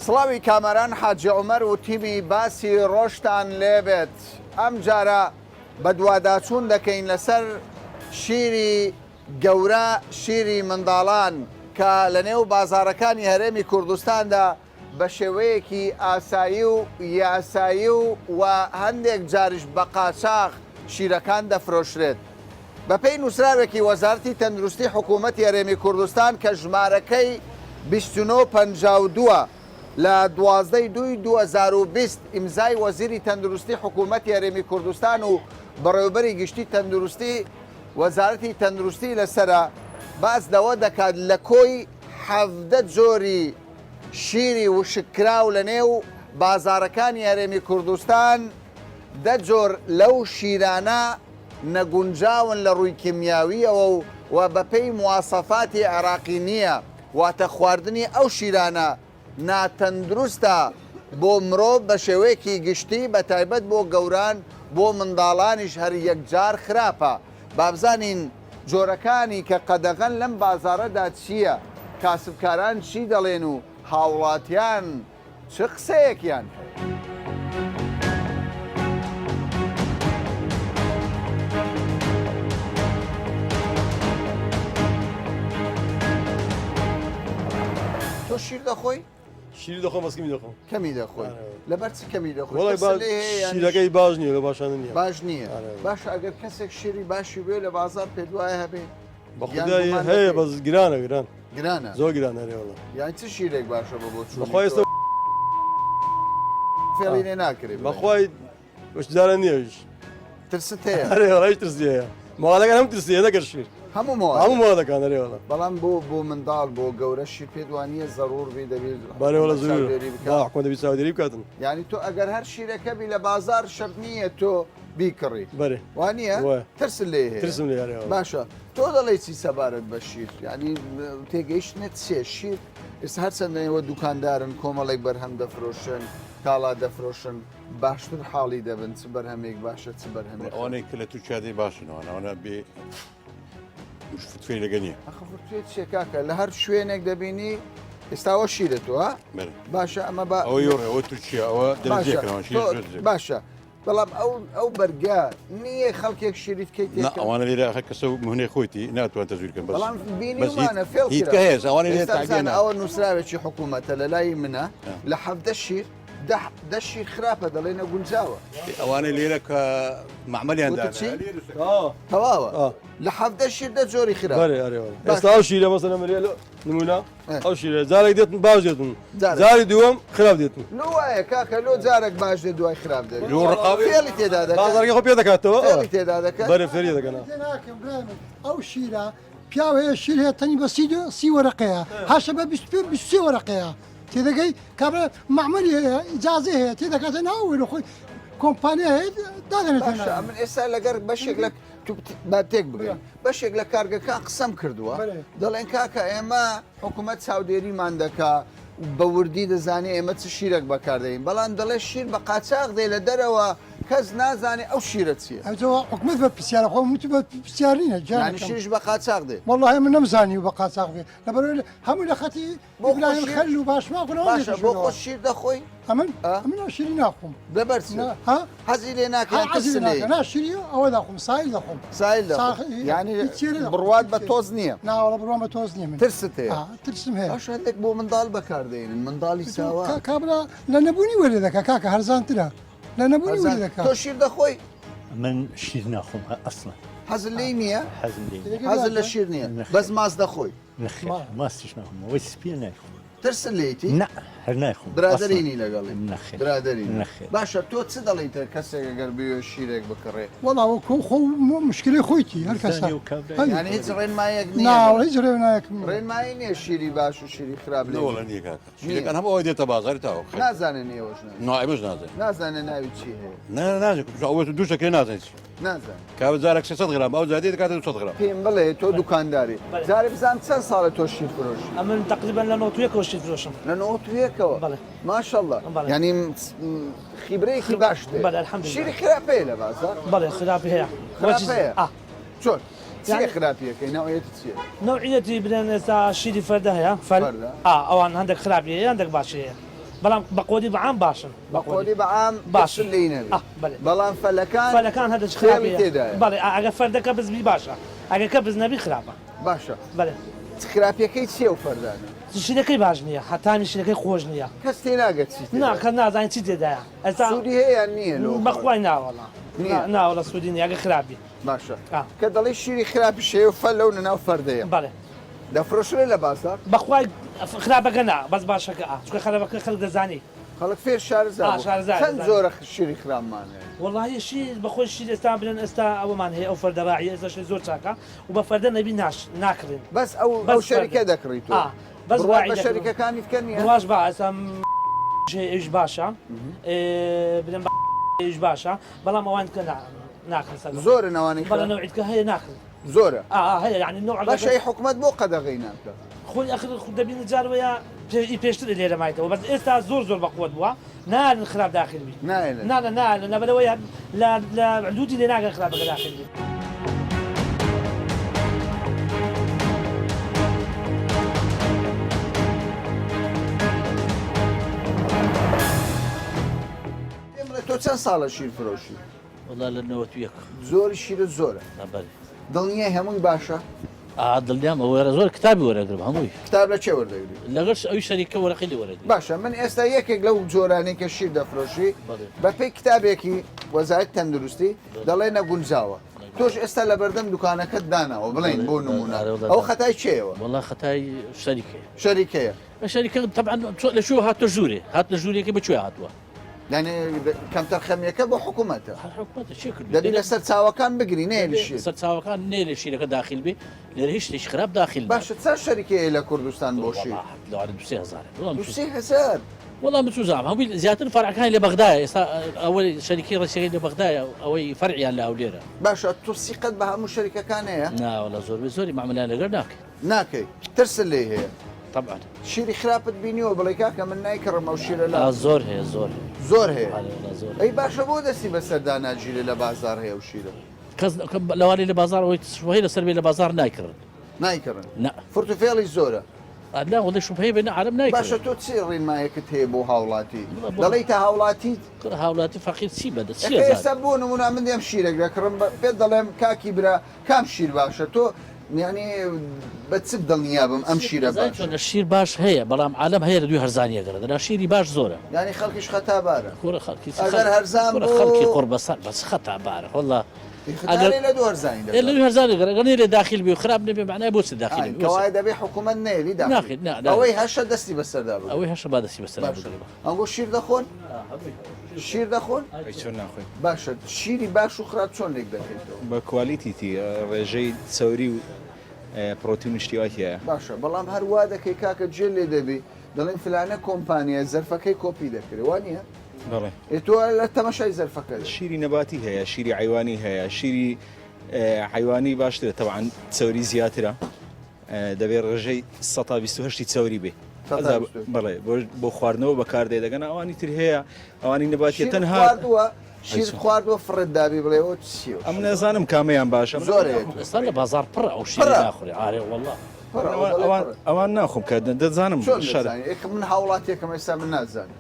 سڵاوی کامەران حاجی عومەر و تیمی باسی ڕۆژتان لێبێت ئەم جارە بەدواداچوون دەکەین لەسەر شیری گەورە شیری منداڵان کە لەنێو بازاڕەکانی هەرێمی کوردستاندا بە شێوەیەکی ئاسایی و یاسایی و و هەندێک جاریش بە قاچاخ شیرەکان دەفرۆشرێت. بەپێی نووسراوێکی وەزارەتی تەندروستی حکوومەتی هەرێمی کوردستان کە ژمارەکەی 29 52 ە لە 12 ی دووی 2020 ئیمزای وەزیری تەندروستی حکوومەتی هەرێمی کوردستان و بەڕێوەبەری گشتی تەندروستی وەزارەتی تەندروستی لەسەرە باس لەوە دەکات لە کۆی 17 جۆری شیری وشککراو لەنێو بازاڕەکانی هەرێمی کوردستان دە جۆر لەو شیرانە نەگونجاون لە ڕووی کیمیاوییەوە و و بەپێی مواسەفاتی عێراقی نییە، واتە خواردنی ئەو شیرانە ناتەندروستە بۆ مرۆڤ بە شێوەیەکی گشتی بەتایبەت بۆ گەوران بۆ منداڵانیش هەر یەکجار خراپە. بابزانین جۆرەکانی کە قەدەغەن لەم بازاڕەدا چییە؟ کاسبکاران چی دەڵێن و هاوڵاتیان چ قسەیەکیان هەیە؟ تۆ شیر دەخۆی؟ شیری دەخۆم بەس کەمی دەخۆم. کەمی دەخۆی لەبەر چ کەمی دەخۆی؟ وەڵای ترست لێ هەیە یان شیرەکەی باش نییە لە باشانە نییە. باش نییە ئارێ. باشە ئەگەر کەسێک شیری باشی بوێ لە بازاڕ پێت وایە هەبێ؟ بە یان خودای گومان هەیە دەکەی؟ بەس گرانە گران. گرانە؟ زۆر گرانە ئەرێ وەڵا. یان چ شیرێک باشە بە بۆچوونی بەخوای تۆ؟ ئێستا فێڵی لێ ناکرێ بڵێی. بەخوای وش جارە نییە ویش. ترست هەیە؟ ئەرێ وەڵا هیچ ترسی هەیە. ماڵەکان هەموو ترسی هەیە نەکەر شیر. هەموو مۆادەکان. هەموو مۆادەکان ئەرێ وەڵا. بەڵام بۆ بۆ منداڵ بۆ گەورە شیر پێت وانییە زەروور بی دەبی بەرێ وەڵا حکومەت زەروورە. چاودێری بکا؟ با حکومەت دەبی چاودێری بکاتن. یانی تۆ ئەگەر هەر شیرەکە بی لە بازاڕ شەرت نییە تۆ بیکڕی. بەرێ. وانییە؟ وایە. ترست لێی هەیە. ترسم لێیە ئەرێ وەڵا. باشە تۆ دەڵێی چی سەبارەت بە شیر؟ یانی تێگەیشتنت چییە؟ شیر ئێستا هەرچەندە ئێوە دوکاندارن کۆمەڵێک بەرهەم دەفرۆشن، کاڵا دەفرۆشن، باشتر حاڵی دەبن چ بەرهەمێک باشە چ بەرهەمێک ئەوانەی کە لە تورکیا دێ باشن ئەوانە ئەوانە بێ فتوێ لەگە نییە ئەخە فتوێ چیە کاکە لە هەر شوێنێک دەبینی ئێستاوە شیرە تۆ ها؟ بەلێ. باشە ئەمە بە ئەوە یۆڕێ ئەوە تورکیا ئەوە باشە دەرەجەیەکن شیر تۆ زۆر دەرەجەیەکن. باشە بەڵام ئەو ئەو بەرگە نییە خەڵکێک شیریت کەی نا تێکە ئەوانە لێرە ئەخە کەسە و مهنەی خۆیتی ناتوان تەزویر کەن بەس بەڵام بەس هیچ بینیومانە فێڵ هیچ کرا کە هەیە ئەوانە لێرە ئێستا تەعبیە بزانە نا ئەوە نووسراوێکی حکوومەتە لە لای منە لە 17 شیر دە شیر خراپە دەڵێ نەگونجاوە. ئەوانەی لێرە کە مەعمەلیان وتت چی؟ دانا تەواوە لە 17 شیر دە جۆری خراپ. بەرێ ئەرێ وەڵا. ئێستا ئەو شیرە مەسەلەن مریە لۆ نمونە ئەو شیرە جارێک دێتن باش دێتن جاری دووەم خراپ دێتن. لۆ وایە کاکە لۆ جارێک باش دێت دوای خراپ دێت. لۆ ڕقاوی فێڵی تێدا دەکەن. بازاڕەکە خۆ پێ دەکاتەوە. فێڵی تێدا دەکەن. بەرێ فێری دەکەن. تێناکەم برای من ئەو شیرە پیاو هەیە شیر هەیە تەنی بە سی وەرەقەیە هەشە بە 25 23 وەرەقەیە تێدەگەی کابرا مەعمەلی هەیە ئیجازەی هەیە تێدەکاتە ناوەوەی لە خۆی کۆمپانیا هەیە دادەنێتە باشە ناوی. من ئێستا لەگەر بەشێک لە تو با تێک بگەین بەشێک لە کارگەکان قسەم کردووە بەلێ. دەڵێن کاکە ئێمە حکوومەت چاودێریمان دەکا بە وردی دەزانێ ئێمە چ شیرێک بەکاردەین بەڵام دەڵێ شیر بە قاچاخ دێ لە دەرەوە کەس نازانێ ئەو شیرە چییە ئەوجا حکومەت بە پرسیارە خۆ من بە پرسیار نینە یانی گیانەکەم شیریش بە قاچاخ دێ وەڵڵاهی من نەمزانی بە قاچاخ بێ لەبەرئەوەی هەموو لە خەتی بۆ ئیبراهیم خۆشی خەلیل و باشماق و لەوان باشە دێتە بۆ ژوورەوە. خۆت شیر دەخۆی؟ ئەمن ئا؟ ئەمن ئەو شیری ناخۆم لەبەر چ؟ نا ها حەزی لێ ناکەی ها یان حەزی ترست لێ لێی؟ ناکەم نا شیری ئەوە دەخۆم سایل دەخۆم سایل دەخۆی ساخ یانی هیچ چێرە دەخۆم بڕوات هیچ بە چێرە. تۆز نییە نا وەڵا بڕوام بە تۆز نییە من ترست هەیە ئا ترسم هەیە باشە هەندێک بۆ منداڵ بەکاردێنن منداڵی ساوا کا- کابرا لە نەبوونی وەرێ دەکا کاکە هەرزانترە لە نەبوونی هەرزان وەرێ دەکا تۆ شیر دەخۆی؟ من شیر ناخۆم ئەسڵەن حەزت لێی نییە؟ حەزم لێی نییە حەزت لە شیر نییە نەخێر. بەس ماست دەخۆی؟ نەخێر ماستیش ناخۆم ئەوەی سپیە نایخۆم. ترست لێیتی؟ نا هەر نایخۆم برادەرینی لەگەڵی؟ نەخێر برادەرینی نەخێر. باشە تۆ چ دەڵێیتە کەسێک ئەگەر بوێ شیرێک بکڕێ؟ وەڵا وەکو خۆ مشکلەی خۆیتی هەر کەسە زانی و کابرای یانی هیچ ڕێنمایەک نییە نا وەڵا هیچ ڕێنمایەکم نییە. ڕێنمایی نییە شیری باش و شیری خراپ لێ نەوەڵا نییە کاکە شیرەکان هەموو ئەوەی دێتە بازاری تاوە خێر. نازانن ئێوەش نازانن نا ئێمەش نازانین نازانن ناوی چی هەیە نا نازانین ئەوە دوو شەکرێ نازانین چی نازانم. کابرا جارێک 300 غرام ئەو جا دێ دەکاتە 200 غرام. پێم بڵێ تۆ دوکانداری جارێ بزانم چەند ساڵە تۆ شیر فرۆشی؟ ئەمن تەقریبەن لە نۆت و یەکەوە شیر فرۆشم. لە نۆت و یەکەوە؟ بەڵێ. ماشەڵڵا بەڵێ. یانی خیبرەیەکی باشت هەیە. بەڵێ الحمدللە. شیری خراپ هەیە لە بازاڕ؟ بەڵێ خراپی هەیە. خراپ هەیە؟ ئا. چۆن؟ چییە خراپییەکەی؟ نەوعیەتی چییە؟ نەوعیەتی بڵێن ئێستا شیری فەردە هەیە فەل فەردە؟ ئا ئەوان هەندێک خراپی هەیە هەندێک باشی هەیە. بەڵام بە قۆدی بە عام باشن. بە قۆدی بە عام باشن لێی نەبێ. ئا بەلێ. بەڵام فەلەکان فەلەکان هەدەچ فێڵی خراپی هەیە. تێدایە. بەڵێ ئا ئەگەر فەردەکە بز بی باشە ئەگەر کەبز نەبی خراپە. باشە. بەلێ. خراپیەکەی چیە ئەو فەردانە؟ شیرەکەی باش نیە هە تامی شیرەکەی خۆش نیە. کەس تێناگەت چی نا تێدایە. کەس نازانی چی تێدایە ئێستا. سوودی هەیە یان نیە لۆ بە خوای نا وەڵا. نیە. نا وەڵا سوودی نیە ئەگەر خراپ بی. باشە ئا. کە دەڵێی شیری خراپیش هەیە و فەلە و لەناو فەردەیە. بەڵێ. دەفرۆشرێ لە بازاڕ؟ بەخوای خراپەکە نا بەس باشەکە ئا چونکە خراپەکە خەلک دەزانی. خەڵک فێر شارەزا ئا بوو. شارەزایە چەند دەزانی. جۆرە شیری خراپمان هەیە؟ وەڵاهی شیر بەخۆی شیر ئێستا بلێن ئێستا ئەوەمان هەیە ئەو فەردە ڕاعیە ئێستا شیر زۆر چاکە و بە فەردە نەبی ناش ناکڕین. بەس ئەو بەس ئەو شەریکە فەردە. دەکڕی تۆ؟ ئا بەس بڕوات ڕاعی بە دەکڕم. شەریکەکانی تکە نییە؟ بڕواش با ئێستا هەیە ئەویش باشە ئێ بلێن بە ئەویش باشە بەڵام ئەوان تکە نا ناکڕن سەر بە. زۆرن ئەوانەی بەڵێ خراپ؟ نەوعی تکە هەیە ناکڕن. زۆرە. ئا ئا هەیە یانی نەوع باشە ئەی حکومەت بۆ قەدەغەی ناکا؟ خۆی ئەخر خو دەبینی جار وەیە ئی پێشتر لێرە مایتەوە بەس ئێستا زۆر زۆر بەقوەت بووە نایەلن خراپ داخل بی نایەلن. نا نا نایەلن لەبەرئەوەی لە لە حدودی لێ ناگەن خراپەکە داخل بی. پێم بڵێ تۆ چەند ساڵە شیر فرۆشی؟ وەڵا لە 91. زۆری شیرت زۆرە. بەلێ. دڵنیای هەمووی باشە؟ ئا دڵنیام ئەوە زۆر کتابی وەرەگرم هەمووی. کتاب لە کێ وەردەگری؟ لەگەڵ ئەوی شەریکە وەرەقەی لێ وەرەگری. باشە من ئێستا یەکێک لەو جۆرانەی کە شیر دەفرۆشی بەپێی کتابێکی وەزارەتی تەندروستی دەڵێ نەگونجاوە تۆش ئێستا لەبەردەم دوکانەکەت داناوە بڵێین بۆ نمونە ئەوە خەتای کێیەوە؟ وەڵا خەتای شەریکەیە. شەریکەیە. شەریکە تەبعەن لە کوێوە هاتووە ژوورێ هاتنە ژوورێکە بە کوێ هاتووە؟ یانی کەمتەرخەمیەکە بۆ حکوومەتە. هەر حکوومەتە چی کردووە؟ دەبی لە سەرچاوەکان بگری نەیەلی شیر. سەرچاوەکان نەیەلی شیرەکە داخیل بێ لێرە هیچ شتێکی خراپ داخیل نابێ. باشە چەند شەریکەیە لە کوردستان بۆ شیر؟ وەڵا لەوانە دوو سێ هەزارە. دوو سێ هەزار؟ وەڵا من چوزانم هەمووی زیاتر فەرعەکانی لە بەغدایە ئێستا ئەوەی شەریکەی ڕەسیەکەی لە بەغدایە ئەوەی فەرعیان لە هەولێرە. باشە تۆ سیقەت بە هەموو شەریکەکان هەیە؟ نا وەڵا زۆربەی زۆری مەعمەلەیان لەگەر ناکەین. ناکەی ترست لێی هەیە؟ تەبعەن. شیری خراپت بینیوە بڵێی کاکە من نایکڕم ئەو شیرە لە. ئا زۆر هەیە زۆر هەیە. زۆر هەیە. ئەرێ وەڵا زۆر ئەی باشە بۆ دەستی بەسەردا ناگیرێ لە بازاڕ هەیە ئەو شیرە؟ کەس لەوانەیە لە بازاڕ ئەوەی شوبهەی لەسەر بێ لە بازاڕ نایکڕن. نایکڕن؟ نا. فرت و فێڵی زۆرە. نا وەڵی شوبهەی بێ نا عەرەب نایکڕن. باشە تۆ چی ڕینمایەکت هەیە بۆ هاوڵاتی؟ دەڵێی تا هاوڵاتی. کوڕە هاوڵاتی فەقیر چی بەدە چی ئەخە ئەزانێ؟ ئێستا بۆ نمونە من دێم شیرێک دەکڕم پێت دەڵێم کاکی برا کام شیر باشە تۆ یانی بە چ دڵنیا بم ئەم شیرە ئەزانی باشە؟ چۆنە شیر باش هەیە بەڵام عالەم هەیە لە دووی هەرزانیە گەڕێ دەنا شیری باش زۆرە. یانی خەڵکیش خەتابارە کوڕە خەڵکی چ ئەگەر هەرزان کوڕە خەڵکی بوو قوڕ بەسەر بەس خەتابارە وەڵا ئەگەر خەتارێ لە دوو هەرزانی ئێ لە دەگەڕێ. دووی هەرزانی گەڕێ ئەگەر نەیرێ داخیل بێ و خراپ نەبێ مەعنای بۆ چ داخیل ئای بێ بۆ چ کەوایە دەبێ حکوومەت نەیەلی داخیل ناخیل نا نا ئەوەی هەشە دەستی بەسەردا بگرێ ئەوەی هەشە با دەستی بەسەردا باشە بگرێ. ئەنگۆ شیر دەخۆن؟ شیر دەخۆن؟ ئەی چۆن ناخۆین؟ باشە شیری باش و خراپ چۆن لێک دەکەیتەوە؟ بە quality تی ڕێژەی چەوری و پڕۆتین و شتی وای تیایە. باشە بەڵام هەر وا دەکەی کاکە جێ لێ دەبی دەڵێن فلانە کۆمپانیا زەرفەکەی کۆپی دەکرێ وا نییە؟ بەڵێ. ئێ تۆ لە تەمەشای زەرفەکە دەکەی. شیری نەباتی هەیە شیری عەیوانی هەیە شیری عەیوانی باشترە تەبعەن چەوری زیاترە. دەبێ ڕێژەی 128 چەوری بێ بەڵێ بۆ خواردنەوە بەکاردێ دەگەن ئەوانی تر هەیە ئەوانی نەباتیە تەنها شیر خواردووە فڕێت دابی بڵێ ئەوە چییە ئەم نازانم کامەیان باشە زۆر ئێستا لە بازاڕ پڕە ئەو شیرە ناخورێ ئارێ وەڵا ئەوان ناخۆم کە دەزانم چۆن من هاوڵاتێکم ئێستا من نازانم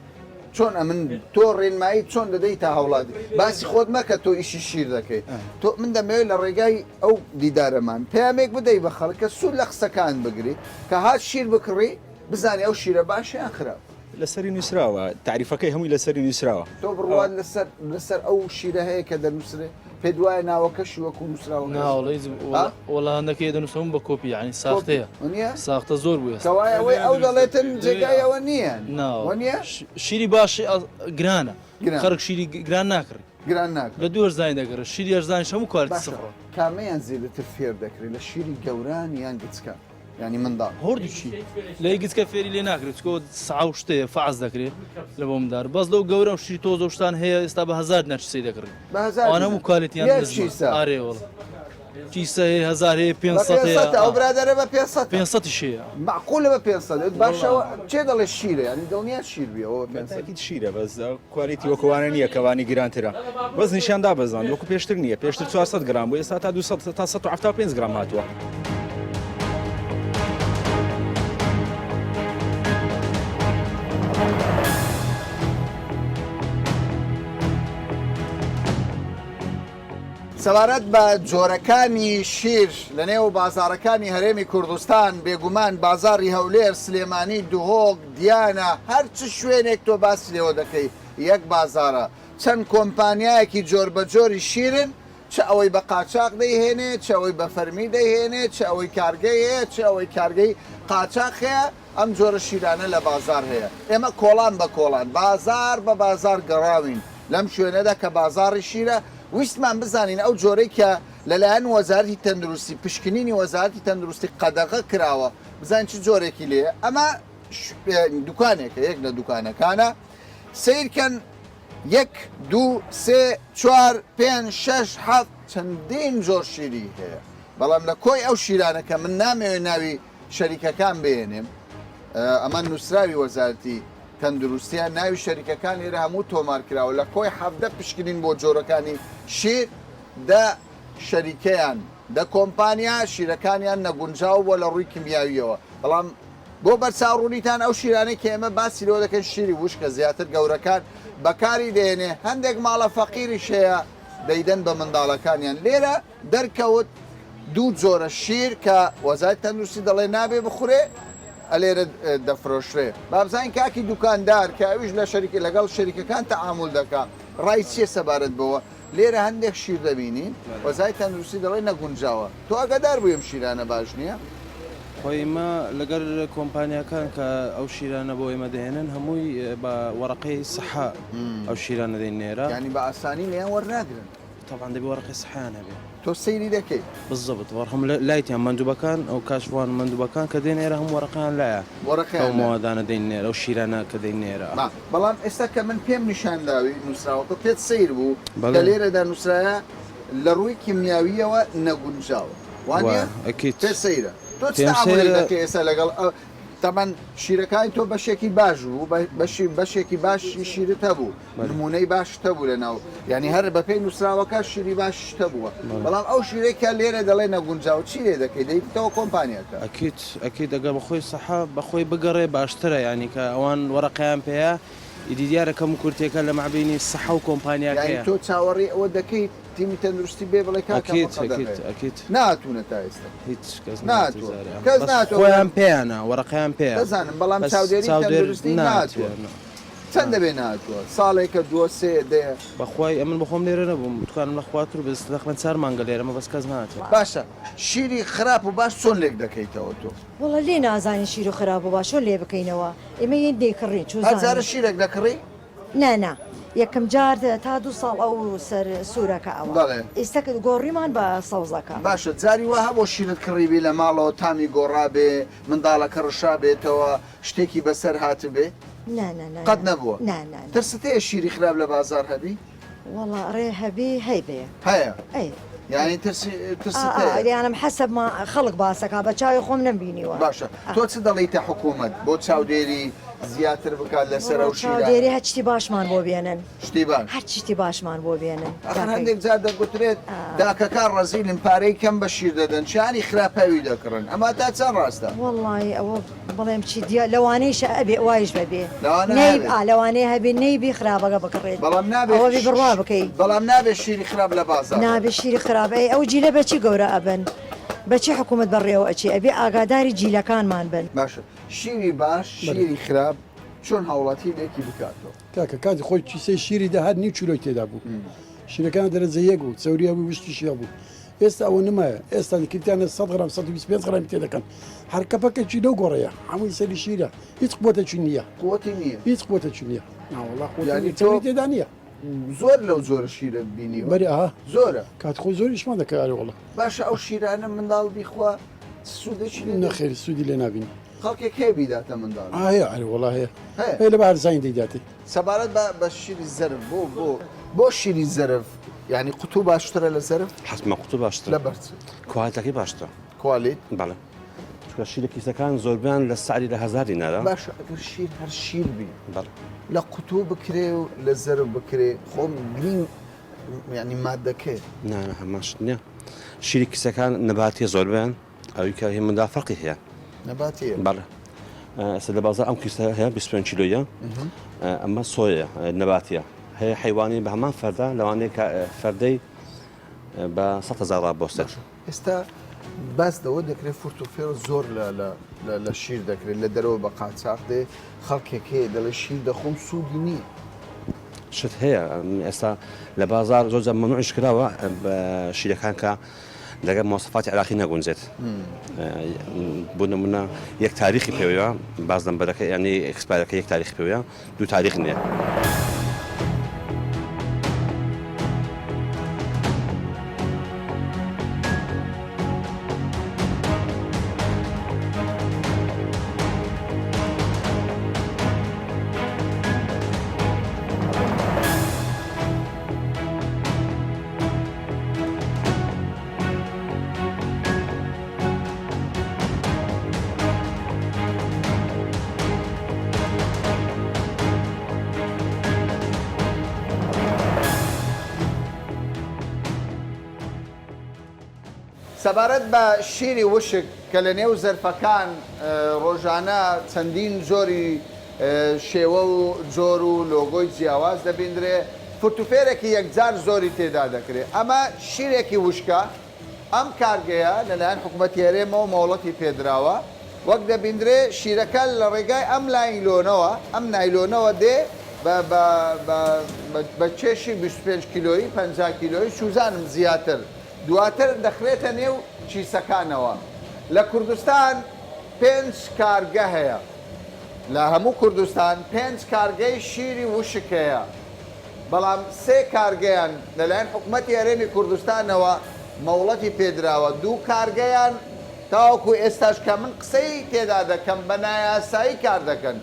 چۆن ئەمن تۆ ڕێنمایی چۆن دەدەی تا هاوڵاتی باسی خۆت مەکە تۆ ئیشی شیر دەکەی تۆ من دەمەوێت لە ڕێگای ئەو دیدارەمان پەیامێک بدەی بە خەڵک کە سوود لە قسەکان بگری کە هات شیر بکڕی بزانێ ئەو شیرە باشە یان خراپ. لەسەری نووسراوە تاریفەکەی هەمووی لەسەری نووسراوە. تۆ بڕوات لەسەر لەسەر ئەو شیرە هەیە کە دەنووسرێ؟ پێت وایە ناوەکەشی وەکوو نووسراوەکەش؟ نا وەڵا هیچ وەڵا هەندەکەی دەنووسم بە کۆپی یانی ساختەیە وەنیە؟ ساختە زۆر بوو ئێستا. کەوایە ئەوەی ئەو دەڵێتن جێگای ئەوە نییە نا وەنیە؟ شیری باش گرانە گرانە. خەڵک شیری گران ناکڕی. گران ناکڕی. لە دوو هەرزانی دەگەڕێ شیری هەرزانیش هەموو quality باشە سفرە. کامەیان زێدەتر فێر دەکرێ لە شیری گەوران یان گچکان؟ یانی منداڵ. هەردووکی لە ی گچکە فێری لێ ناکرێت چکۆ سعە و شتەیە فەعس دەکرێ لە بۆ مندار بەس لەو گەورە و شیری تۆزە و شتان هەیە ئێستا بە هەزار دینار کیسەی دەکڕی بە هەزار ئەوانە دینار هەموو quality یان یەک نزمە کیسە. ئارێ وەڵا کیسە هەیە هەزار هەیە بە 500 هەیە 500 ئەو برادەرە بە 500 500 هەیە مەعقولە بە 500 باشە کێ دەڵێ شیرە یانی دڵنیا شیر بی ئەوە بە 500 تاکید شیرە بەس quality وەکوانە نییە کەوانی گرانترە بەس نیشان دابەزاند وەکو پێشتر نییە پێشتر 400 گرام بوو ئێستا تا 200 تا 175 گرام هاتووە. سەبارەت بە جۆرەکانی شیر لە نێو بازاڕەکانی هەرێمی کوردستان، بێگومان بازاڕی هەولێر، سلێمانی، دهۆک، دیانە، هەر چ شوێنێک تۆ باسی لێوە دەکەی یەک بازاڕە، چەند کۆمپانیایەکی جۆربەجۆری شیرن، چ ئەوەی بە قاچاخ دەیهێنێ، چ ئەوەی بە فەرمی دەیهێنێ، چ ئەوەی کارگەی هەیە، چ ئەوەی کارگەی قاچاخ هەیە، ئەم جۆرە شیرانە لە بازاڕ هەیە. ئێمە کۆڵان بە کۆڵان، بازاڕ بە بازاڕ گەڕاوین لەم شوێنەدا کە بازاڕی شیرە، ویستمان بزانین ئەو جۆرەی کە لەلایەن وەزارەتی تەندروستی، پشکنینی وەزارەتی تەندروستی قەدەغە کراوە، بزانین چ جۆرێکی لێیە. ئەمە دوکانێکە، یەک لە دوکانەکانە. سەیرکەن یەک، دوو، سێ، چوار، پێنج، شەش، حەفت، چەندین جۆر شیری هەیە. بەڵام لە کۆی ئەو شیرانە کە من نامەوێت ناوی شەریکەکان بهێنێم، ئەمە نووسراوی وەزارەتی تەندروستیە، ناوی شەریکەکان لێرە هەموو تۆمار کراوە، لە کۆی 17 پشکنین بۆ جۆرەکانی شیر، دە شەریکەیان، دە کۆمپانیا شیرەکانیان نەگونجاو بووە لە ڕووی کیمیاوییەوە، بەڵام بۆ بەرچاوڕوونیتان ئەو شیرانەی کە ئێمە باسی لێوە دەکەین شیری وشکە زیاتر گەورەکان بەکاری دەهێنێ، هەندێک ماڵە فەقیریش هەیە دەیدەن بە منداڵەکانیان، لێرە دەرکەوت دوو جۆرە شیر کە وەزارەتی تەندروستی دەڵێ نابێ بخورێ ئەلێرە دەفرۆشرێ بابزانین کاکی دوکاندار کە ئەویش لە شەریک لەگەڵ شەریکەکان تەعامول دەکا ڕای چییە سەبارەت بەوە لێرە هەندێک شیر دەبینین وەزارەتی تەندروستی دەڵێ نەگونجاوە تۆ ئاگادار بووی ئەم شیرانە باش نییە؟ خۆی ئێمە لەگەر کۆمپانیاکان کە ئەو شیرانە بۆ ئێمە دەهێنن هەمووی بە وەڕەقەی سەحا ئەو شیرانە دەینێرە. یانی بە ئاسانی لێیان وەرناگرن. تەبعەن دەبێ وەرەقەی سحەیان هەبێ. تۆ سەیری دەکەی؟ بالضبط وەرهم لایتیان مەندوبەکان ئەو کاشفوان مەندوبەکان کە دێن ئێرە هەموو وەرەقەیان لایە وەرەقەیان ئەو لایە. مەوادانە دێن ئێرە ئەو شیرانە کە دێن ئێرە. با بەڵام ئێستا کە من پێم نیشان داوی نووسراوەکە پێت سەیر بوو کە بەڵێ. لێرەدا نووسرایە لە ڕووی کیمیاوییەوە نەگونجاوە وا نییە؟ وایە ئەکید. پێت سەیرە. تۆ چ پێم تەعامولێک سەیرە. دەکەی ئێستا لەگەڵ ئەو تەبعەن شیرەکانی تۆ بەشێکی باش بوو بەشی بەشێکی باشی شیرت هەبوو. نمونەی باشت هەبوو لە ناو یانی هەر بەپێی نووسراوەکە شیری باشیشت هەبووە بەڵام ئەو شیرەی کە لێرە دەڵێ نەگونجاوە چی لێ دەکەی دەیدەیتەوە کۆمپانیاکە؟ ئەکید ئەکید ئەگەر بەخۆی سەحە بەخۆی بگەڕێ باشترە یانی کە ئەوان وەرەقەیان پێیە ئیدی دیارە کەم و کورتیەکە لە مابەینی سەحە و یانی کۆمپانیاکەیە. تۆ چاوەڕێی ئەوە دەکەیت تیمی تەندروستی بێ بڵێ کاکە ئەمە ئەکید ئەکید قەدەغەیە؟ ئەکید. نەهاتوونە تا ئێستا. هیچ کەس نەهاتووە نەهاتووە جارێ کەس بەس نەهاتووە خۆیان پێیانە وەرەقەیان پێیە دەزانم بەڵام بەس چاودێری چاودێر تەندروستی نەهاتووە نەهاتووە. نا. چەند دەبێ نەهاتووە؟ ساڵێکە دووە سێیە دەیە؟ بەخوای ئەمن بەخۆم لێرە نەبووم دوکانم لە خواتور بەس تەقریبەن چار مانگە لێرەمە بەس کەس نەهاتووە. باشە شیری خراپ و باش چۆن لێک دەکەیتەوە تۆ؟ وەڵا لێ نازانین شیر خراپ و باش چۆن لێ بکەینەوە ئێمە یەین دەیکڕین هەر جارە چوزانین. شیرێک دەکڕی؟ نا نا یەکەم جار تا دوو ساڵ ئەو سەر سوورەکە ئەوە بەڵێ. ئیستە گۆڕیمان بە سەوزەکە. باشە جاری وا هەبووە شیرت کڕیبی لە ماڵەوە تامی گۆڕابێ منداڵەکە ڕشابێتەوە شتێکی بەسەر هاتبێ؟ نا نا نا قەت نەبووە؟ نا نا نا. ترست هەیە شیری خراپ لە بازاڕ هەبی؟ وەڵا ئەڕێ هەبی هەیبێ. هەیە؟ ئەی. یانی ترسی ترست ئا ئا هەیە؟ یانم حەسەب ما خەڵک باسەکا بە چاوی خۆم نەمبینیوە. باشە تۆ چ دەڵێیتە حکوومەت بۆ چاودێری زیاتر بکات لەسەر وەڵا ئەو شیرانە؟ چاودێری هەر شتی باشمان بۆ بێنن. شتی باش؟ هەر شتی باشمان بۆ بێنن. ئەخر داکەی. هەندێک جار دەگوترێت داکەکان ڕەزیلن پارەی کەم بە شیر دەدەن چانی خراپ ئەوی دەکڕن ئەمە تا چەند ڕاستە؟ وەڵایی ئەوە بڵێم چی دیە لەوانەیشە ئەبێ وایش بەبێ لەوانە نەی هەبێ. ئا لەوانەیە هەبێ نەیبی خراپەکە بکڕێت بەڵام نابێ ئەوە بی بڕوا بکەی. بەڵام نابێ شیری خراپ لە بازاڕ نابێ شیری خراپ ئەی ئەو جیلە بەچی گەورە ئەبن بەچی حکوومەت بەڕێوە ئەچێ ئەبێ ئاگاداری جیلەکانمان بن. باشە شیری باش شیری خراپ چۆن هاوڵاتی لێکی بکاتەوە؟ کاکە کاتی خۆی کیسەی شیری دەهات نیو کیلۆی تێدا بوو شیرەکان دەرەجە یەک بوو چەوری هەبوو وشکیشی هەبوو ئێستا ئەوە نمایە ئێستا کردیانە 100 غرام 125 غرامی تێ دەکەن هەر کەپەکێکی لەو گۆڕەیە هەمووی سەری شیرە هیچ قوتێکی نییە قوتی نییە هیچ قوتێکی نییە ناوەڵا قوتی یانی نییە تۆ چەوری تێدا نییە زۆر لەو جۆرە شیرە بینیوە بەرێ ئەها زۆرە کات خۆی زۆر ئیشمان دەکرد ئەرێ وەڵا باشە ئەو شیرانە منداڵ بیخوا سوودێکی لێ دەبێت؟ نەخێر سوودی لێ نابینی خەڵکێک هەیە بیداتە منداڵی؟ ئا هەیە ئەرێ وەڵا هەیە هەیە هەیە لە بارزانی دەیداتێ. سەبارەت بە بە شیری زەرف بۆ بۆ بۆ شیری زەرف یانی قوتوو باشترە لە زەرف؟ حەتمەن قوتوو باشترە. لەبەر چ؟ کوالێتەکەی باشترە. کوالیت؟ بەڵێ. چونکە شیرە کیسەکان زۆربەیان لە سعری لە هەزار دینارە. باشە ئەگەر شیر هەر شیر بی بەڵێ. لە قوتوو بکرێ و لە زەرف بکرێ خۆ گرینگ یانی مادەکەیە. نا نا هەمان شت نییە. شیری کیسەکان نەباتیە زۆربەیان. ئەوی کە هی منداڵ فەرقی هەیە. نەباتیە؟ بەڵێ. ئێستا لە بازاڕ ئەم کیسە هەیە 25 کیلۆیە. ئەمە سۆیە نەباتیە. هەیە حەیوانی بە هەمان فەردە لەوانەیە کە فەردەی بە 100 هەزار ڕابۆستێت. ئێستا باس لەوە دەکرێت فرت و فێڵ زۆر لە شیر دەکرێت لە دەرەوە بە قاچاخ دێ خەڵکێک هەیە دەڵێ شیر دەخۆم سوودی نییە. شت هەیە ئێستا لە بازار زۆر جار مەمنوعیش کراوە شیرەکان کە لەگەڵ مواصفاتی عێراقی نەگونجێت بۆ نمونە یەک تاریخی پێوەیە باز نەمبەرەکە یانی expire ەکە یەک تاریخی پێوەیە دوو تاریخ نییە. سەبارەت بە شیری وشک کە لە نێو زەرفەکان ڕۆژانە چەندین جۆری شێوە و جۆر و لۆگۆی جیاواز دەبیندرێ، فرتوفێرێکی یەکجار زۆری تێدا دەکرێ. ئەمە شیرێکی وشکە، ئەم کارگەیە لەلایەن حکومەتی هەرێمەوە مۆڵەتی پێدراوە، وەک دەبیندرێ شیرەکە لە ڕێگای ئەم لاینلۆنەوە، ئەم نایلۆنەوە دێ بە بە بە بە کێشی 25 کیلۆیی، 50 کیلۆیی، چوزانم زیاتر، دواتر دەخرێتە نێو کیسەکانەوە. لە کوردستان پێنج کارگە هەیە. لە هەموو کوردستان پێنج کارگەی شیری وشک هەیە، بەڵام سێ کارگەیان لەلایەن حکومەتی هەرێمی کوردستانەوە مۆڵەتی پێدراوە، دوو کارگەیان تاوەکو ئێستاش کە من قسەی تێدا دەکەم بە نایاسایی کار دەکەن.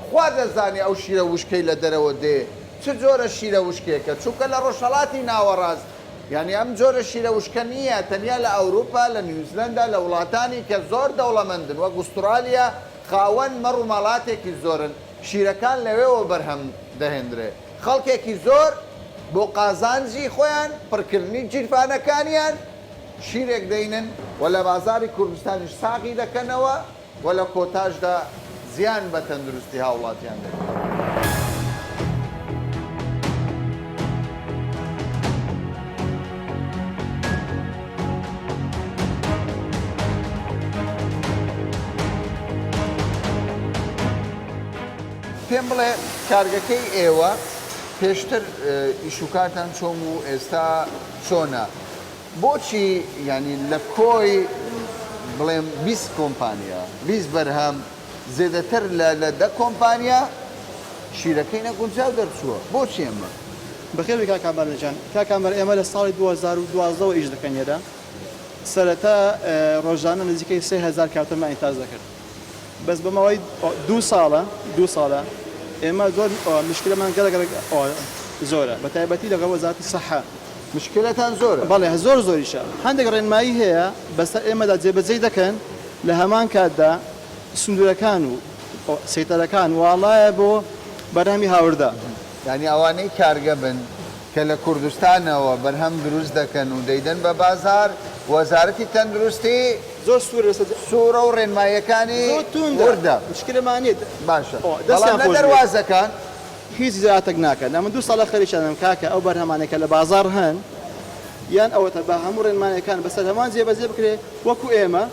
خوا دەزانێ ئەو شیرە وشکەی لە دەرەوە دێ چ جۆرە شیرە وشکێکە، چونکە لە ڕۆژهەڵاتی ناوەڕاست یانی ئەم جۆرە شیرە وشکە نییە، تەنیا لە ئەوروپا، لە نیوزلەندا، لە وڵاتانی کە زۆر دەوڵەمەندن وەک ئوسترالیا خاوەن مەڕ و ماڵاتێکی زۆرن، شیرەکان لەوێوە بەرهەم دەهێندرێ. خەڵکێکی زۆر بۆ قازانجی خۆیان، پڕکردنی گیرفانەکانیان، شیرێک دەینن و لە بازاڕی کوردستانیش ساغی دەکەنەوە و لە کۆتاشدا زیان بە تەندروستی هاوڵاتیان دەگەیەنن. پێم بڵێ کارگەکەی ئێوە پێشتر ئیشوکارتان چۆن بوو ئێستا چۆنە؟ بۆچی یانی لە کۆی بڵێم 20 کۆمپانیا 20 بەرهەم زێدەتر لە لە دە کۆمپانیا شیرەکەی نەگونجاو دەرچووە بۆچی ئەمە؟ بەخێربێی کاک کامەران گیان. کاک کامەران ئێمە لە ساڵی 2012 وە ئیش دەکەین لێرە. سەرەتا ڕۆژانە نزیکەی 3000 کارتۆنمان ئینتاج دەکرد. بەس بە ماوەی دوو ساڵە دوو ساڵە ئێمە زۆر مشکلەمان گەلەک گەلەک زۆرە بە تایبەتی لەگەڵ وەزارەتی سەحە. مشکلەتان زۆرە؟ بەڵێ زۆر زۆریشە. هەندێک ڕێنمایی هەیە بەسەر ئێمەدا جێبەجێی دەکەن لە هەمان کاتدا سندورەکان و سەیتەرەکان واڵایە بۆ بەرهەمی هاوردە. یانی ئەوانەی کارگە بن کە لە کوردستانەوە بەرهەم دروست دەکەن و دەیدەن بە بازار، وەزارەتی تەندروستی زۆر سوورە لەسەر سوورە و ڕێنماییەکانی زۆر توندە وردە. مشکلەمان نیە. باشە دەستیان بەڵام لە خۆش بێت. دەروازەکان؟ هیچ ئیجرائاتێک ناکەن. ئەمن دوو ساڵە خەریکیانم کاکە ئەو بەرهەمانەی کە لە بازاڕ هەن یان ئەوەتە با هەموو ڕێنماییەکان بەسەر هەمووان جێبەجێ بکرێ وەکو ئێمە.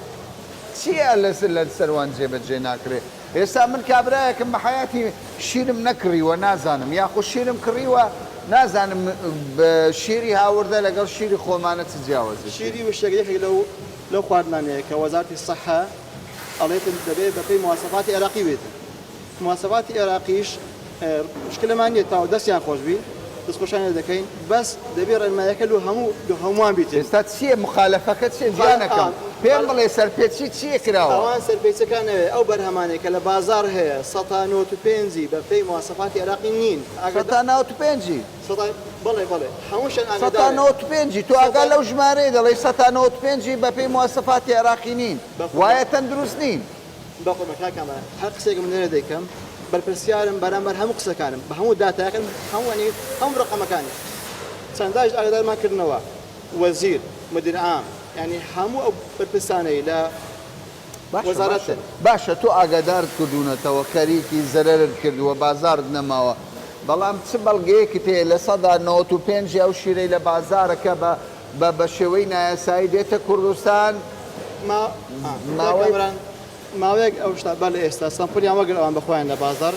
چیە لە سەروان جێبەجێ ناکرێ؟ ئێستا من کابرایەکم بە حەیاتی شیرم نەکڕیوە نازانم یاخود شیرم کڕیوە نازانم شیری هاوردە لەگەڵ شیری خۆمانە چ جیاوازیەکی. شیری وشک یەکێک لەو لەو خواردنانەیە کە وەزارەتی سەحە ئەڵێتن دەبێ بەپێی مواسەفاتی عێراقی بێتن مواسەفاتی عێراقیش مشکلەمان نیە تاو دەستیان خۆش بی دەستخۆشیان لێ دەکەین بەس دەبێ ڕێنمایەکە لۆ هەموو لۆ هەمووان بیتن. ئێستا چیە موخالەفەکە چیە گیانەکەم پێم بڵێ سەرپێچی چیە کراوە؟ ئەوان سەرپێچەکان ئەوێ ئەو بەرهەمانەی کە لە بازاڕ هەیە سەتا نۆت و پێنجی بە پێی مواسەفاتی عێراقی نین سەتا نەوەت و پێنجی؟ سەتا بەڵێ بەڵێ هەمووشیان سەتا ئاگادارن نەوەت و پێنجی تۆ ئاگا لەو ژمارەیە دەڵێی سەتا نەوەت و پێنجی بە پێی مواسەفاتی عێراقی نین وایە تەندروست نین. بەقوربان کاک کامەران هەر قسەیەکم من لێرە دەیکەم بەرپرسیارم بەرامبەر هەموو قسەکانم بە هەموو داتایەکان هەموو یانی هەموو ڕەقەمەکانی چەنداش ئاگادارمان کردنەوە وەزیر مدیر عام یانی هەموو ئەو بەرپرسانەی لە باشە باشە وەزارەتن. باشە تۆ ئاگادارت کردوونەتەوە خەریکی زەرەرت کردووە بازاڕت نەماوە بەڵام چ بەڵگەیەکت هەیە 95% ی ئەو شیرەی لە بازاڕە کە بە. بە بە شێوەی نایاسایی دێتە کوردستان ماوەی. ماوەیەک ئەو شتە بەر لە ئێستا سەمپڵیان وەرگرت ئەوان بە خۆیان لە بازاڕ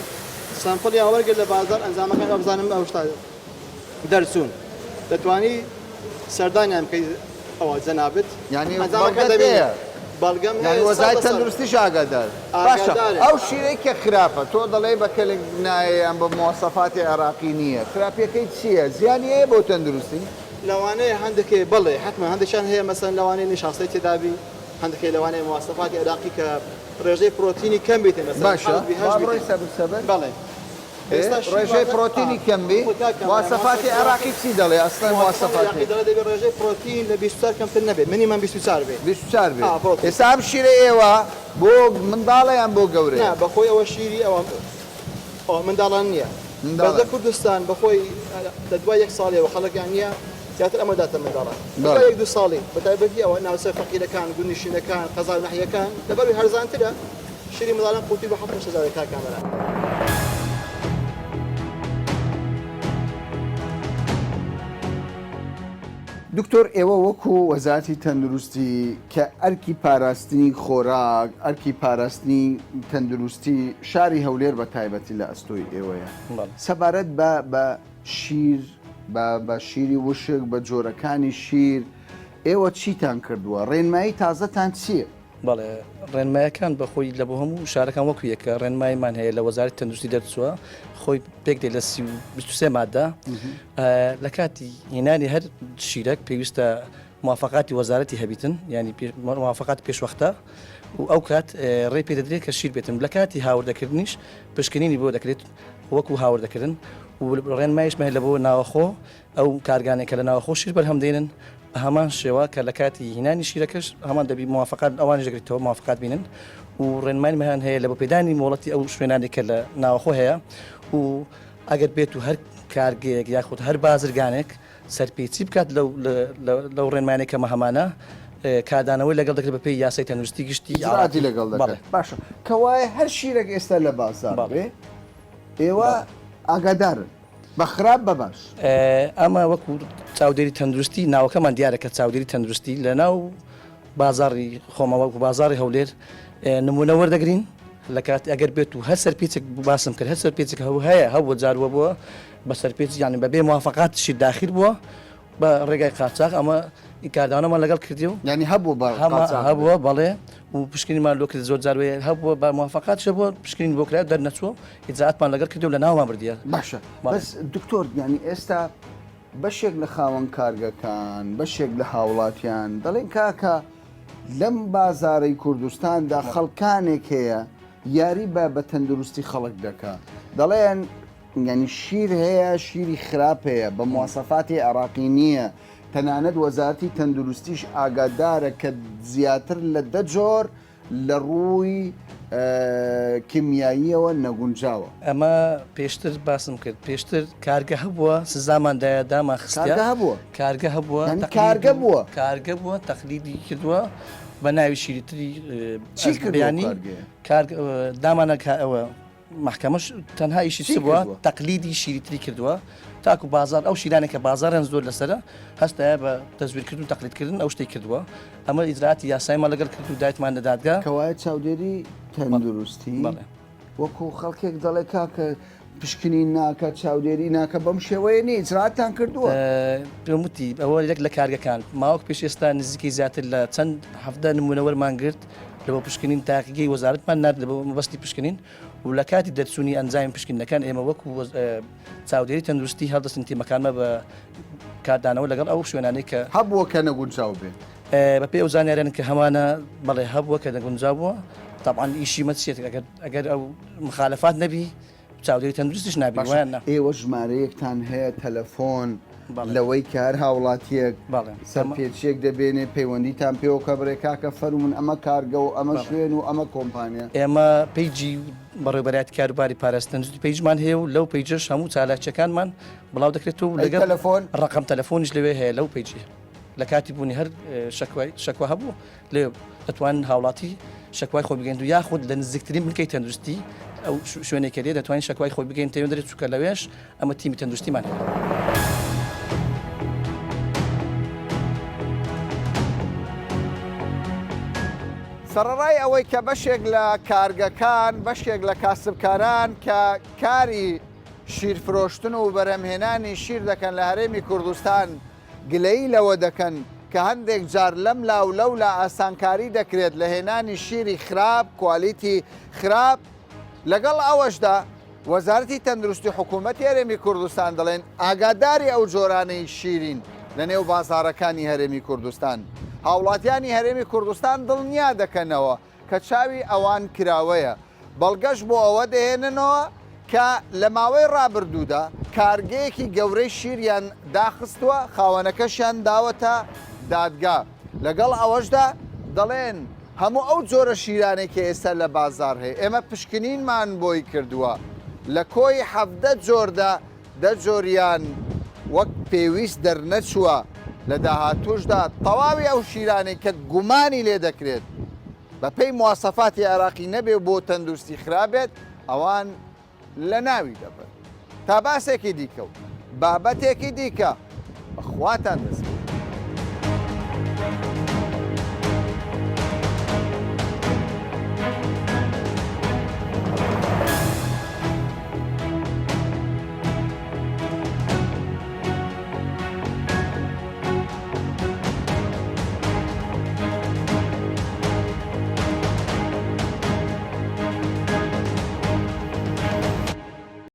سەمپڵیان وەرگرت لە بازاڕ ئەنجامەکان وابزانم ئەو شتە دەرچوون دەتوانی سەردانیان بکەی ئەوە جەنابت یانی ئەنجامەکە بەڵگەت دەبینی هەیە بەڵگەم یانی هەیە سەد وەزای لە سەد تەندروستیش ئاگادار باشە ئاگادارە ئەو شیرەی کە خراپە تۆ دەڵێی بە کەلک نایە یان بە مواسەفاتی عێراقی نییە خراپیەکەی چییە زیانی هەیە بۆ تەندروستی؟ لەوانەیە هەندێکی بەڵێ حەتمەن هەندێکیان هەیە مەسەن لەوانەیە نیشاستەی تێدابی هەندێکی لەوانەیە مواسەفاتی عێراقی کە ڕێژەی پرۆتینی کەم بیتن مەسەن باشە حەوت بی با هەشت بڕۆین بیتن سەبر سەبر بەڵێ ئێستا شیر ڕێژەی واتە پرۆتینی کەم بی خۆ کاک کامەران مواسەفاتی مواسەفاتی عێراقی چی دەڵێ ئەسڵەن مواسەفاتی مواسەفاتی عێراقی دەڵێ دەبێ ڕێژەی پرۆتین لە 24 کەمتر نەبێت minimum 24 بێ 24 بێ ئا پرۆتین ئێستا ئەم شیرەی ئێوە بۆ منداڵە یان بۆ نا گەورەیە؟ بەخۆی ئەوە شیری ئەوە ئەوە منداڵان نییە بەس لە منداڵان کوردستان بەخۆی لە دوای یەک ساڵیەوە خەڵکیان نییە زیاتر ئەمە داتە منداڵان لە دوای بەڵێ یەک دوو ساڵی بەتایبەتی ئەوە ناوچە فەقیرەکان گوندنشینەکان قەزا و ناحیەکان لەبەروی هەرزانترە شیری منداڵان قوتی بە حەفت هەشت هەزارە کاک کامەران. دکتۆر ئێوە وەکو وەزارەتی تەندروستی کە ئەرکی پاراستنی خۆراک، ئەرکی پاراستنی تەندروستی شاری هەولێر بە تایبەتی لە ئەستۆی ئێوەیە، سەبارەت بە بە شیر بە بە شیری وشک بە جۆرەکانی شیر ئێوە چیتان کردووە؟ ڕێنمایی تازەتان چییە؟ بەڵێ ڕێنمایەکان بە خۆی لە بۆ هەموو شارەکان وەکو یەکە ڕێنماییمان هەیە لە وەزارەتی تەندروستی دەرچووە خۆی پێک دێت لە 23 مادە لە کاتی هێنانی هەر شیرەک پێویستە موافقاتی وەزارەتی هەبیتن ینی موافقات پێشوەختە و ئەو کات ڕێ پێ دەدرێت کە شیر بێتن لە کاتی هاوردەکردنیش پشکنینی بۆ دەکرێت وەکو هاوردەکردن و ڕێنمایشمان لە بۆ ناوەخۆ ئەو کارگانەی کە لە ناوەخۆ شیر بەرهەم دێنن بە هەمان شێوە کە لە کاتی هینانی شیرەکەش هەمان دەبی موافقات ئەوانیش دەگرێتەوە موافقات بینن و ڕێنماییمان هەیە لە بۆ پێدانی مۆڵەتی ئەو شوێنانی کە لە ناوەخۆ هەیە و ئەگەر بێت و هەر کارگەیەک یاخود هەر بازرگانێک سەرپێچی بکات لەو لەو ڕێنمایانەی کە مەهەمانە کاردانەوەی لەگەڵ دەکرێت بەپێی یاسای تەندروستی گشتی ئیجرائاتی لەگەڵ دەکرێت باشە کەوایە هەر شیرێک ئێستا لە بازاڕ بێ ئێوە ئاگادارن بە خراپ بە باش. ئەمە وەکو چاودێری تەندروستی ناوەکەمان دیارە کە چاودێری تەندروستی لە ناو بازاڕی خۆمە وەکو بازاڕی هەولێر نمونە وەردەگرین لە کات ئەگەر بێت و هەر سەرپێچێک باسم کرد هەر سەرپێچێک هەبوو هەیە هەبوو جاروە بووە بە سەرپێچ یانی بەبێ موافقات شیر داخل بووە بە ڕێگای قاچاخ ئەمە کاردانەوەمان لەگەڵ کردی و یانی هەبوو بە قاچاخ هەبووە بەڵێ و پشکنینمان لۆ کرد زۆر جار وێ هەبووە بە موافقات شەبووە پشکنین بۆ کرا دەرنەچووە ئیجرائاتمان لەگەڵ کردی و لە ناومان بردیە باشە بەس دکتۆر یانی ئێستا بەشێک لە خاوەن کارگەکان بەشێک لە هاوڵاتیان دەڵێن کاکە لەم بازارەی کوردستاندا خەڵکانێک هەیە یاری بە بە تەندروستی خەڵک دەکا دەڵێن یانی شیر هەیە شیری خراپ هەیە بە مواسەفاتی عێراقی نییە تەنانەت وەزارەتی تەندروستیش ئاگادارە کە زیاتر لە دە جۆر لە ڕووی کیمیاییەوە نەگونجاوە. ئەمە پێشتر باسم کرد پێشتر کارگە هەبووە سزامان دایە دامان خستە کارگە هەبووە کارگە هەبووە یانی کارگە بووە کارگە بووە تەقلیدی کردووە بە ناوی شیریتری چی کردووە کارگەیە؟ کارگە دامانە ئەوە مەحکەمەش تەنها ئیشی چ بووە تەقلیدی شیریتری کردووە تاکو بازار ئەو شیرانێک کە بازاریان زۆر لەسرە هەستایە بە تەزویرکردن و تەقلیدکردن ئەو شتەی کردووە ئەمە ئیجرائاتی یاسایمان لەگەڵ کرد و دایتمان لە دادگا کەوایە چاودێری تەندروستی وەکو خەڵکێک دەڵێ کاکە پشکنین ناکە چاودێری ناکە بەم شێوەیە نیە ئیجرائاتتان کردووە پێم وتی ئەوە یەک لە کارگەکان ماوەک پێش ئێستا نزیکەی زیاتر لە چەند حەفتە نمونە وەرمان گرت لە بۆ پشکنین تاقیگەی وەزارەتمان نارد لە بۆ مەبەستی پشکنین و لە کاتی دەرچوونی ئەنجامی پشکنینەکان ئێمە وەکو چاودێری تەندروستی هەڵدەستین تیمەکانمە بە کاردانەوە لەگەڵ ئەو شوێنانەی کە هەبووە کە نەگونجاو بێت. بەپێی ئەو زانیاریانە کە هەمانە بەڵێ هەبووە کە نەگونجاو بووە تەبعەن ئیشی مە چییە ئەگەر ئەگەر ئەو مخالفات نەبی چاودێری تەندروستیش نابی باشە وایان نا؟ ئێوە ژمارەیەکتان هەیە تەلەفۆن لەوەی کە هەر هاوڵاتیەک سەرپێچیەک دەبێنێ پەیوەندیتان پێوە کە بڵێ کاکە فەرموون ئەمە کارگە و ئەمە شوێن و ئەمە کۆمپانیا. ئێمە page ی بەڕێوەبەرایەتی کاروباری پاراستن تەندروستی page مان هەیە و لەو page ەش هەموو چالاکیەکانمان بڵاو دەکرێتەوە و ئەی لەگەڵ تەلەفۆن؟ ڕەقەم تەلەفۆنیش لەوێ هەیە لەو page ی لە کاتی بوونی هەر شەکوای شەکوا هەبوو لێ دەتوانن هاوڵاتی شەکوای خۆی بگەین و یاخود لە نزیکترین بنکەی تەندروستی ئەو شوێنێک لێ دەتوانین شەکوای خۆی بگەین تێوێن دەرێت چونکە لەوێش ئەمە تیمی تەندروستیمان هەیە. سەڕەڕای ئەوەی کە بەشێک لە کارگەکان، بەشێک لە کاسبکاران کە کاری شیرفرۆشتن و بەرهەمهێنانی شیر دەکەن لە هەرێمی کوردستان گلەیی لەوە دەکەن کە هەندێک جار لەملا و لەولا ئاسانکاری دەکرێت لە هێنانی شیری خراپ، کوالیتی خراپ، لەگەڵ ئەوەشدا وەزارەتی تەندروستی حکوومەتی هەرێمی کوردستان دەڵێن ئاگاداری ئەو جۆرانەی شیرین لە نێو بازاڕەکانی هەرێمی کوردستان هاوڵاتیانی هەرێمی کوردستان دڵنیا دەکەنەوە کە چاوی ئەوان کراوەیە بەڵگەش بۆ ئەوە دەهێننەوە کە لە ماوەی ڕابردوودا کارگەیەکی گەورەی شیریان داخستووە خاوەنەکەشیان داوەتە دادگا لەگەڵ ئەوەشدا دەڵێن هەموو ئەو جۆرە شیرانەی کە ئێستا لە بازاڕ هەیە ئێمە پشکنینمان بۆی کردووە لە کۆی 17 جۆردا دە جۆریان وەک پێویست دەرنەچووە لە داهاتووشدا تەواوی ئەو شیرانەی کە گومانی لێ دەکرێت بەپێی مواسەفاتی عێراقی نەبێ و بۆ تەندروستی خراپ بێت ئەوان لەناوی دەبەن. تا باسێکی دیکە و بابەتێکی دیکە بە خواتان دەسپێرم.